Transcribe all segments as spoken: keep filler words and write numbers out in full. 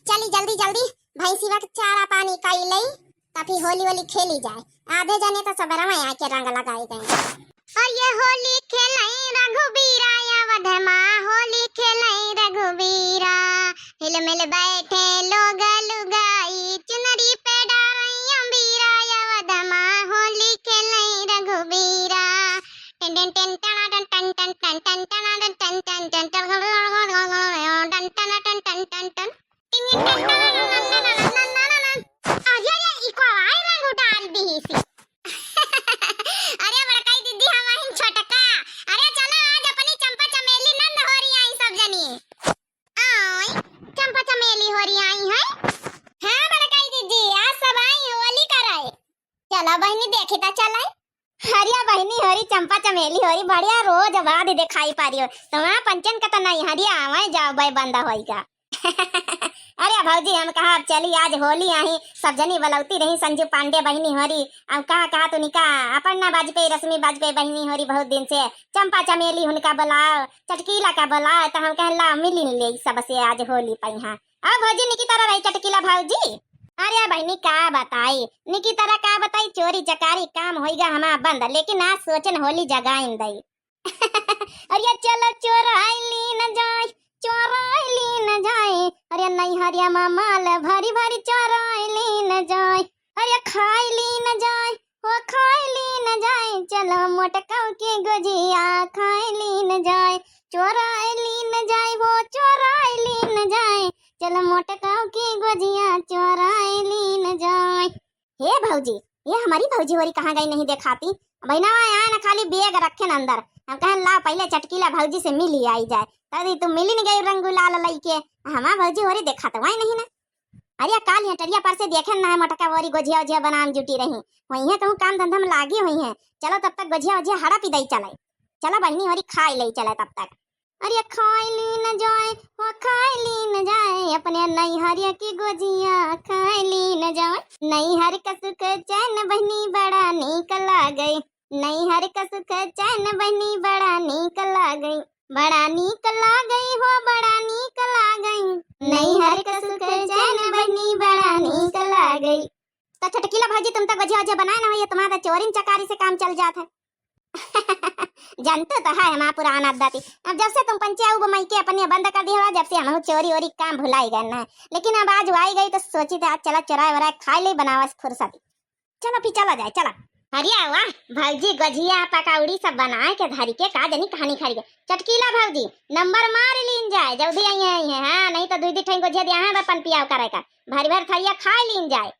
चली जल्दी जल्दी भैंसिया के चारा पानी कई लई, तभी होली होली खेली जाए। आधे जने तो सबेरवा आके रंग लगाए गए। अरे होली खेलई रघुबीरा अवध मा, होली खेलई रघुबीरा। हिल मिल बैठे लोग लुगाई, चुनरी पे डारई अबीरा अवध मा, होली खेलई रघुबीरा। टन टन टन टना टन टन टन टन टन टना टन टन टन टन टन टन टन टन टन टन। अरे, अरे, ई को आवाज में उतार दी ही सी। अरे, बड़काई दीदी, हम आइन छोटका। अरे, चलो, आज अपनी चंपा चमेली नंद होरी आई सब जनी। आय, चंपा चमेली होरी आई है। हाँ, बड़काई दीदी, आज सब आई हैं होली कराए। चलो बहिनी, देखी ता चलाई। अरे बहिनी होरी, चंपा चमेली होरी, बढ़िया रोज बाद देखाई पारियो। तुम्हारा पंचन का तो नहीं हरिया आवे जाओ बे बंदा होई का। अरे भौजी, हम कहा अब चली, आज होली आही, सब जनी बलौती रही संजू पांडे बहिनी होरी। अब कहा कहा तू निका, अपर्णा वाजपेयी, रश्मि वाजपेयी बहिनी होरी, बहुत दिन से चंपा चमेली हुनका बुलाओ, चटकीला का बुलाओ, तो हम कहला मिली ले सबसे आज होली पइहा। अब भौजी निकी तरह रही चटकीला भौजी। अरे बहिनी का बताई, निकी तरह का बताई, चोरी चकारी काम होइगा हमार बंद, लेकिन आज सोचन होली जगाइन दई। अरे चलो चोराई लीन जाए, चोराई लीन जाए। अरे नैहरिया मा माल भरी भरी चोराई लीन जाए। अरे खाई लीन जाए, हो खाई लीन जाए। चलो मोटकाऊ के गोजिया खाई लीन जाए, चोराई लीन जाए, हो चोराई लीन जाए। चलो मोटकाऊ के गोजिया चोराई लीन जाए। हे भौजी, ये हमारी भौजी होरी कहाँ गई नहीं देखाती। बहिना आया ना, खाली बैग रखे न अंदर। हम कहन ला पहले चटकीला भौजी से मिली आई जाए, तभी तू मिली न गई रंग गुलाल लइके। हमार भौजी होरी देखात वाई नहीं ना। अरे काल ये टरिया पर से देखे ना है मोटका होरी गोझिया ओझिया बनान जुटी रही। वही है कहूँ काम धंधा में लागी हुई है। चलो तब तक गोझिया ओझिया हड़ा पी दई चले। चलो बहिनी होरी खाई ले चले तब तक। अरे खाई लीन जाए, हो खाई लीन जाए, अपने नैहरिया की गोजिया खाई लीन जाए। नैहर का सुख चैन बहिनी बड़ा नीक लागई। नैहर का सुख चैन बहिनी बड़ा नीक लागई। बड़ा नीक लागई हो, बड़ा नीक लागई। नैहर का सुख चैन बहिनी बड़ा नीक लागई। तो चटकीला भौजी, तुम तो गोझिया ओझिया बनाए ना होइए, तुम्हारा तो चोरिन चकारी से काम चल जात है। जनतू तो है हमार पुरान आदत। अब जब से तुम पंचे आऊ बमई के अपने बंद कर दिया, जब से हम चोरी ओरी काम भुलाई गए ना। लेकिन अब आज आई गई तो सोची थे आज चला चोराए वोराए खाई ले, बनावस फुर्सत। चलो फिर चला जाए, चला। अरे वाह भौजी, गोझिया पकौड़ी सब बनाए के धरी के का जनी कहानी खड़ी है। चटकीला भौजी, नंबर मार लीन जाए, जल्दी आई है, आई है। हाँ, नहीं तो दुई दी ठेंग गोझिया दिया है बपन पियाव करे का, भरी भर थरिया खाई लीन जाए।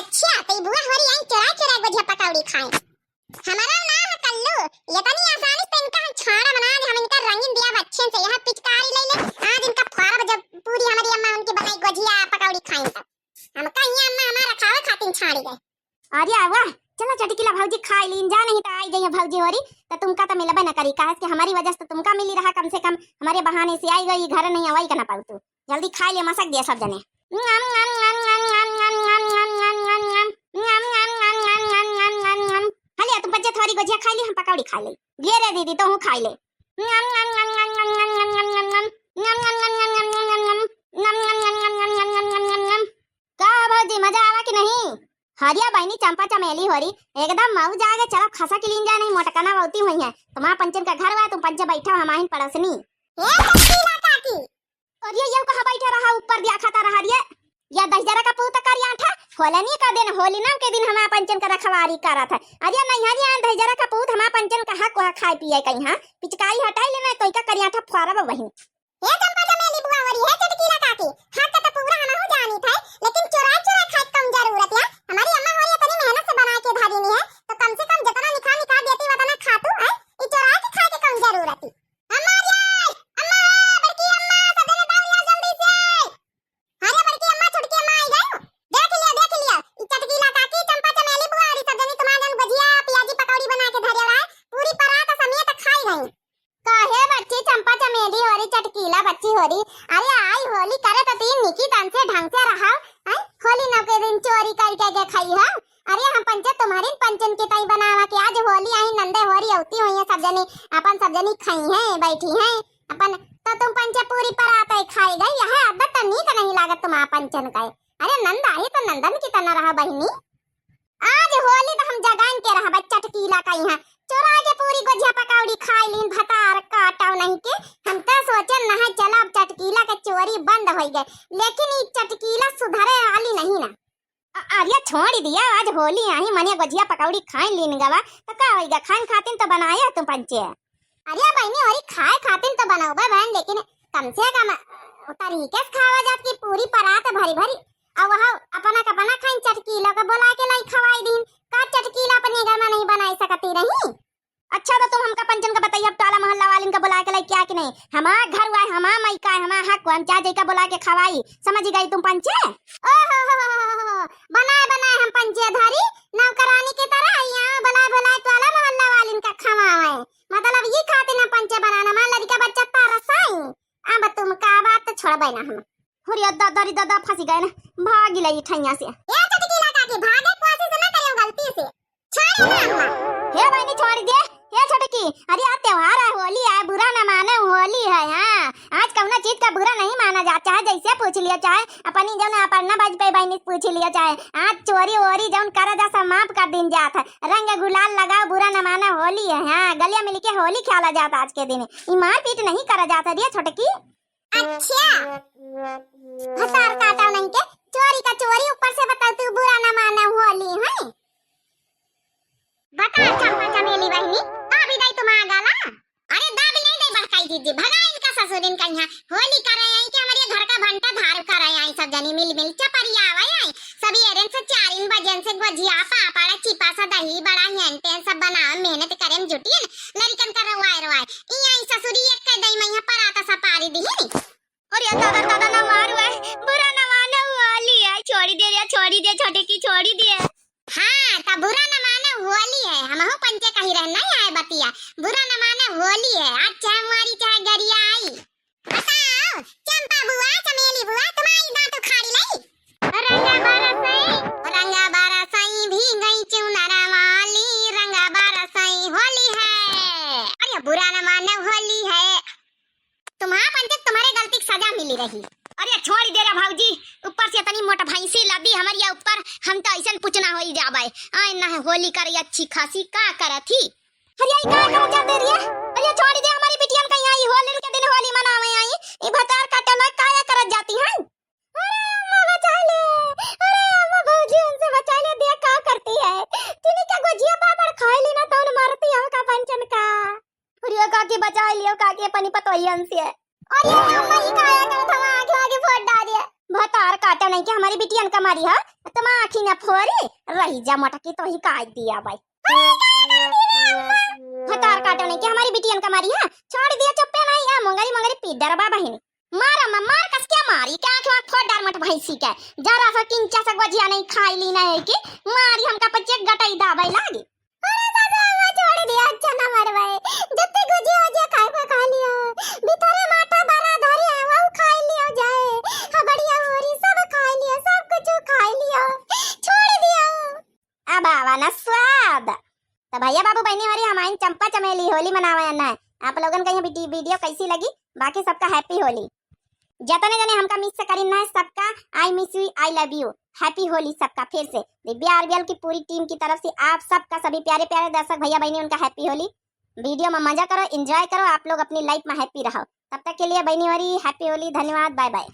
अच्छा, तो ई बुआ हमारी आई चोरा चोरा गोझिया पकौड़ी खाए। हमारा नाम है कल्लू। इतनी आसानी से इनका हम छाड़ा बना दे, हम इनका रंगीन दिया अच्छे से। यहाँ पिचकारी ले ले, आज इनका फारब जब पूरी हमारी अम्मा उनकी बनाई गोझिया पकौड़ी खाई तब। हमका ये अम्मा हमारा खावे खातिर छाड़ी गए। अरे वाह, चलो चटकीला भौजी खाई लीन जा, नहीं तो आई गई है भौजी होरी तो तुमका तो मिलबे न करी, काहे कि हमारी वजह से तुमका मिली रहा, कम से कम हमारे बहाने से आई गई, घर नहीं आई का ना पाऊ तू। जल्दी खाई ले, मसक दिया सब जने। हलिया तुम बच्चे थोड़ी गोझिया खाई ली, हम पकौड़ी खाई ले। ले रे दीदी, तो हूँ खाई ले। का भौजी, मजा आवा कि नहीं? हरिया बहिनी चंपा चमेली होरी, एकदम मऊ जागे, चलो खसा के लीन जाए, नहीं मोटकना बहुती हुई है। तुम्हारा पंचन का घर हुआ, तुम पंचे बैठा, हम आहिन पड़ोसनी। ए चटकीला काकी, अरे ये कहाँ बैठा रहा, ऊपर दिया खाता रहा रे। या दहिजरा का पूत करिया था, होलनी का दिन, होली नाम के दिन हमारा पंचन का रखवारी करत है। अरे नहीं, अरे यहाँ दहिजरा का पूत हमारा पंचन का हक वहाँ खाए पिए कहीं, हाँ? पिचकारी हटाई लेना, कोई का करिया था फुआरा वही। हे चंपा चमेली बुआ होरी, हे चटकीला काकी, हक तो पूरा हमहू जानी था, लेकिन चुराई चुराई खाए कौन जरूरत है? हमारी अम्मा होरी इतनी मेहनत से बना के धरी नहीं है, तो कम से कम जितना निकाल निकाल देती उतना खातू है, ये चुराई के खाए के कौन जरूरत है? अम्मा रे, अम्मा, बड़की अम्मा, सब जने दौड़ आओ जल्दी से। अरे बड़की अम्मा, छोटकी अम्मा आई गई। देख लिया, देख लिया, ई चटकीला काकी, चंपा चमेली बुआ, अरे सब जनी तुम्हारे जन गोझिया, पियाजी, पकौड़ी बना के धरे रहा है, पूरी परात समेत खाई गई। काहे बच्ची चंपा चमेली होरी, चटकीला बच्ची होरी, अरे आई होली करे तो तीन निकी तन से ढंग से रहा, हैं? होली नौ के दिन चोरी करके के खाई है। अरे हम पंचे तुम्हारी पंचन की तई बनावा के आज होली आई नंदे होरी अवती हुई है, सब जनी अपन सब जनी खाई हैं, बैठी हैं अपन। तो तुम पंचे पूरी परात ही खाई गई, यह आदत तो नीक नहीं लागत तुम्हारा पंचन का। अरे नंद आई तो नंदन की तरह रहा बहिनी। आज होली तो हम जगान के रहबे चटकीला का यहाँ। चोरा के पूरी गोझिया पकौड़ी खाई लीन, भतार काटो नहीं के। हम तो सोचन नहीं चला अब चटकीला के चोरी बंद होई गए, लेकिन ई चटकीला सुधरे वाली नहीं ना। अ-, अरे छोड़ दिया, आज होली आई, मने गोझिया पकौड़ी खाई लीन गवा, तो का होई गा, खान खातिन तो बनाया तुम पंचे। अरे बहिनी, होरी खाए खातिन तो बनौबे बहन, लेकिन कम से कम तरीके से खावा जात की पूरी परात भरी भरी। और वह अपना का बना खाइन चटकीला का बोला के लाई खवाई दीन। का चटकीला अपने घर में नहीं बनाई सकती रही? अच्छा तो तुम हमका पंचन का बताइए, अब टोला मोहल्ला वालिन का बोला के लाई क्या कि नहीं? हमार घर हुआ है, हमार माई का है, हमार हक हुआ, हम चाहे जैका बोला के खवाई। समझ गई तुम पंचे? ओहो हो हो हो हो हो, बनाए बनाए हम पंचे धरी नौकरानी की तरह यहाँ बुलाए बुलाए टोला मोहल्ला वालिन का खवावे। मतलब ये खातिर ना पंचे बनाना, मान लड़का बच्चा तरसाई। अब तुम का बात तो छोड़बे ना हम। अरे दादा रे दादा, फंसी गए ना, भागी ले ठैया से। ए चटकीला काकी, भागे कोशिश ना करियो गलती से। छोड़ो ना हुआ। हे बहनी छोड़ दे, हे छोटकी, अरे आज त्योहार है, होली है, बुरा ना माने, होली है। हाँ, आज कौनो चीज का बुरा नहीं माना जाता है, जैसे पूछ लियो चाहे अपनी जौन अपर्णा बाजपेयी बहनी से पूछ लियो चाहे, आज चोरी वोरी जौन करा जा सब माफ कर दीन जात है, रंग गुलाल लगाओ, बुरा न माना, होली है। हाँ, गलिया मिलके होली खेला जात आज के दिन, ई मारपीट नहीं करा जात है रे छोटकी। अच्छा, भतार काटा नहीं के, चोरी का चोरी, ऊपर से बताओ तू बुरा न माना होली है। बता चंपा चमेली बहिनी, दाबी दई तुम्हारा गला। अरे दाबी नहीं दई बड़काई दीदी, भगा इनका ससुरिन का यहाँ। होली करे आई कि हमारे घर का भंटा धारू करे आई, सब जनी मिल मिल चपरिया आवे आई। सभी एरन से चारिन बजन से गोझिया पापड़ चिपा सा दही बड़ा हेन टेन सब बनावे, मेहनत करे में जुटियन, लड़कन का रवाए रवाए। ई आई ससुरी एक कह दई मैया पराता सा पारी दिहिन। अरे दादा दादा ना मारू है, बुरा ना मानो, होली है, छोड़ी दे रे, छोड़ी दे, छोटे की छोड़ी दे। हाँ, त बुरा न मानो होली है, हमहू पंचे कही रहे नहीं आए बतिया, बुरा न मानो होली है, आज चाहे मुआरी चाहे गरिया आई। बताओ, चंपा बुआ, चमेली बुआ, तुम्हारी दांत उखाड़ी लई। रंगा बरसई, रंगा बरसई, भीगई चुनर वाली, रंगा बरसई, होली है। अरे बुरा न मानो होली है। तुम्हारा पंचे तुम्हारे गलती की सजा मिली रही। अरे छोड़ी दे रे भौजी, ऊपर से इतनी मोट भैंसी लदी हमरिया ऊपर, हम तो ऐसन पूछना होई जाबे। आए ना है होली करे अच्छी खासी, का करत ही? अरे आई का करत जाते रे? अरे छोड़ी दे, हमारी बिटियन कहीं आई होली के दिन होली मनावे आई, ई भतार काटे ना काया करत जाती हैं? अरे अम्मा बचाई ले, अरे अम्मा भौजी हमसे बचाई ले, देख का करती है। तिनी का गोझिया पापड़ खाई ली ना तौन मारती हमका पंचन का। अरे काकी बचाई लियो काकी अपनी पतोहियन से। अरे अम्मा ई काया करत हम आँखी आँखी फोड़ डाली है। भतार काटा नहीं कि हमारी बिटियन का मारी है, तुम आँखी ना फोड़ी, रही जा मटकी तो ही काट दिया भाई। भतार काटा नहीं कि हमारी बिटियन का मारी है, छोड़ दिया चुप्पे नहीं है, मुंगरी मुंगरी पीट डरबा बहिनी। मार अम्मा, मार कस के मारी, क्या आँख वाँख फोड़ डार मट भैंसी के। जरा सा किंचा सा गोझिया नहीं खाई ली नहीं कि मारी हमका पच्चे गटई दाबे लागी। अरे दादा, अम्मा छोड़ दिया, अच्छा ना मरवाए। जत्ते गोझिया ओझिया खाए को खा लियो। भीतरे माठा बड़ा धरे है, वो खाई लियो जाए। हबड़िया होरी सब खाई लियो, सब कुछ खाई लियो। छोड़ दियो। अब आवा ना स्वाद। तो भैया बाबू बहनी हमारी हमाइन चंपा चमेली होली मनावे ना है। आप लोगन का ये वीडियो कैसी लगी? बाकी सबका happy होली। जतने जने हमका miss करिन ना है, सबका I miss you, I love you, happy Holi सबका फिर से। दिव्या आरबीएल की पूरी team की तरफ से आप सबका, सभी प्यारे प्यारे दर्शक भैया बहनी उनका happy होली। वीडियो में मजा करो, enjoy करो, आप लोग अपनी life में happy रहो। तब तक के लिए बहनी हमारी happy होली, धन्यवाद, bye bye।